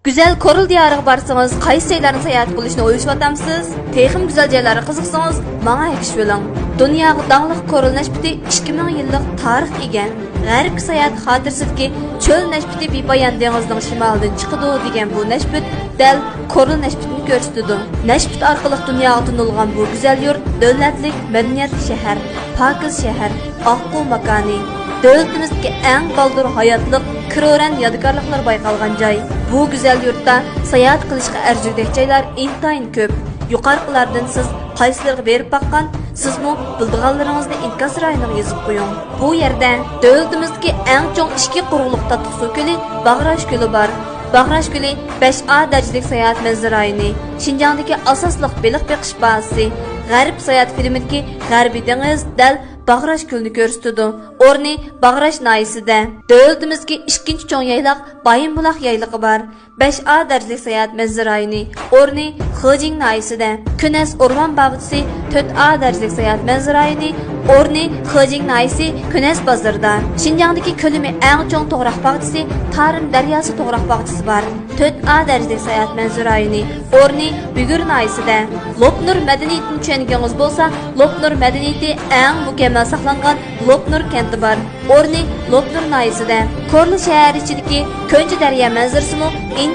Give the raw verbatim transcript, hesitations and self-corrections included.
گۈزەل كورلا دىيارىغا بارسىڭىز، قايسى جايلارنى ساياھەت قىلىشنى ئويلىشىۋاتامسىز؟ تېخىمۇ گۈزەل جايلارغا قىزىقسىڭىز، ماڭا ئەگىشىۋېلىڭ. دۇنياغا داڭلىق كورلا نەشپۈتى ئىككى مىڭ يىللىق تارىخقا ئىگە. غەربكە ساياھەت خاتىرىسىدىكى چۆل نەشپۈتى بىپايان دېڭىزنىڭ شىمالىدىن چىقىدۇ دېگەن بۇ نەشپۈت دەل كورلا نەشپۈتىنى كۆرسىتىدۇ. نەشپۈت ئارقىلىق دۇنياغا تونۇلغان بۇ گۈزەل يۇرت دۆلەتلىك مەدەنىيەتلىك شەھەر، پاكىز شەھەر، ئاققۇ ماكانى، دۆلىتىمىزدىكى ئەڭ بالدۇر ھاياتلىق، كىرورەن يادىكارلىقلىرى بايقالغان جاي. بۇ گۈزەل يۇرتتا ساياھەت قىلىشقا ئەرزىيدىغۇدەك جايلار ئىنتايىن كۆپ. يۇقىرىقىلاردىن سىز قايسىلىرىغا بېرىپ باققان؟ سىزمۇ بىلىدىغانلىرىڭىزنى ئىنكاس رايونىغا يېزىپ قويۇڭ. بۇ يەردە دۆلىتىمىزدىكى ئەڭ چوڭ ئىككى قۇرۇقلۇق تاتلىق سۇ كۆلى باغراش كۆلى بار. باغراش كۆلى بەش ئا دەرىجىلىك ساياھەت مەنزىرە رايونى، شىنجاڭدىكى ئاساسلىق بېلىق بېقىش بازىسى، غەرب ساياھەت فىلىمىدىكى غەربىي دېڭىز دەل باغراش كۆلىنى كۆرسىتىدۇ. ئورنى باغراش ناھىيەسىدە. دۆلىتىمىزدىكى ئىككىنچى چوڭ يايلاق بايىنبۇلاق يايلىقى بار. بەش ئا دەرىجىلىك ساياھەت مەنزىرە رايونى، ئورنى خېجىڭ ناھىيەسىدە. كۈنەس ئورمان باغچىسى تۆت ئا دەرىجىلىك ساياھەت مەنزىرە رايونى، ئورنى خېجىڭ ناھىيەسى كۈنەس بازىرىدا. شىنجاڭدىكى كۆلىمى ئەڭ چوڭ توغراق باغچىسى تارىم دەرياسى توغراق باغچىسى بار. تۆت ئا دەرىجىلىك ساياھەت مەنزىرە رايونى، ئورنى بۈگۈر ناھىيەسىدە. لوپنۇر مەدەنىيىتىنى چۈشەنگۈڭىز بولسا، لوپنۇر مەدەنىيىتى ئەڭ مۇكەممەل ساقلانغان لوپنۇر كەنتى بار. ئورنى لوپنۇر ناھىيەسىدە. كورلا شەھەر ئىچىدىكى كۆنچى دەريا مەنزىرىسىمۇ ئىنتايىن